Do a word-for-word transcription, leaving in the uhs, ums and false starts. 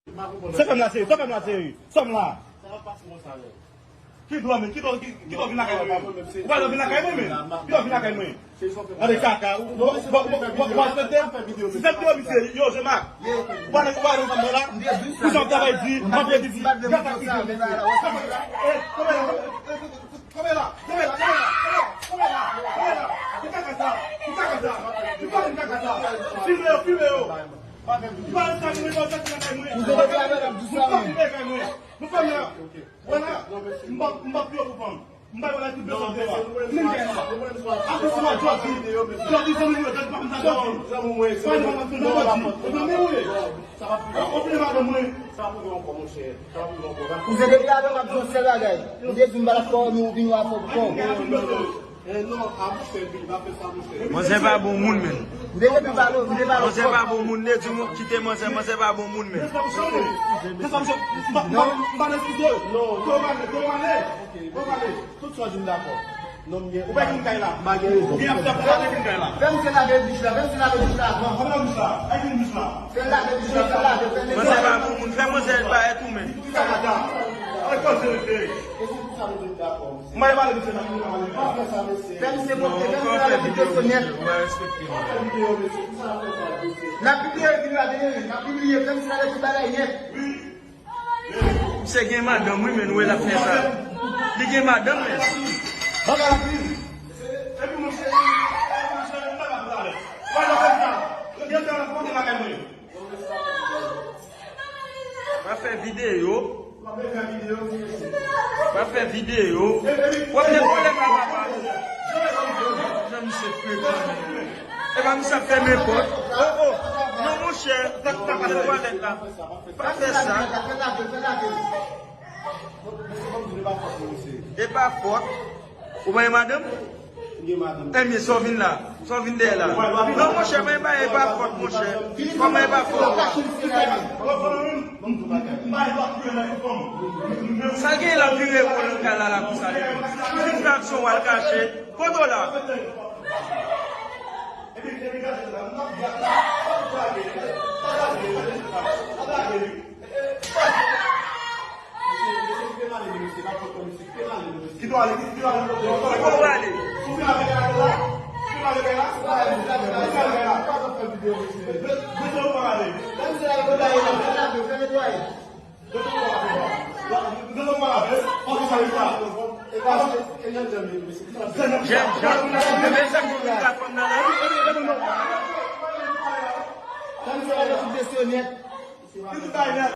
Sa fè m la seri, sa fè m la seri. Sa m la. Ki dlo men, ki dlo, ki, ki dlo vin lakay mwen men. Ou pa dlo vin lakay mwen men. Ki dlo vin lakay mwen. Gade kaka, ou, ou, ou, ou, ou, ou aspekte. Si se videyo misye, yo, je mak. Ou pa, ou pa, ou pa la. Pou sa w travay di, m ap di, gata ki di. Eh, kanpe la, kanpe la, kanpe la, kanpe la, kanpe la, kanpe la. Ki kaka sa, ki kaka sa, ki kaka sa. Filme yo, filme yo. Ou pa respekte mwen. Ou pa respekte mwen. Nou fè mwen. Wè la, m p ap, m p ap pye pou fanm. M bay wè la tout bezwen de la. Menm kay la. Apre se mwen jodi. Jodi se mwen jodi pa konn sa jodi. Pa nan mwen jodi. Ou nan men ou ye. Ou konnen madanm mwen. Ou se depi avan m ap di yon sèl bagay. M te di m pa t ap fè w, nou vin w ap fè w pou kò w. Manzè pa bon moun men. M te depi pale w, m te pale w. Manzè pa bon moun, li di m kite manzè, manzè pa bon moun men. Non. Tout sa w di m dakò. Non, m gen. Ou pa vin kay la. M pa gen rezon. Fè misye lave bouch la, fè misye lave bouch la avan. Fè l lave bouch la, fè l lave, fè l lave. Manzè pa bon moun, fè manzè pa et ou men. Mwen pale misye nan. Fè misye monte, fè misye lave videyo nèt. N ap pibliye videyo a, n ap pibliye, fè misye lave tout bagay nèt. Misye gen madanm wi, men nou wè l ap fè sa. Li gen madanm men. Bagay la fini. Pa fè videyo. Pa fè videyo. W ap gen pwoblèm la papa. Jan misye frekan. E pa misye ap fèmen pòt. Oh, oh. Non, monchè. Sa k ap pase twalèt la? Pa fè sa. E pa fòt. Ou pa gen madanm? Ebyen, sa w vin la? Sa w vin dèyè la? Non, monchè, mwen pa e pa fòt, monchè. Kòman e pa fòt? Sa gen la vire wòl kay la la konsa. Vin fraksyon w al kache. Kote w la? Ki dwa ale, ki dwa ale, ki dwa ale. Jèn jan, men sa k pou vin ka fanm nan la. Ki tout bagay nèt.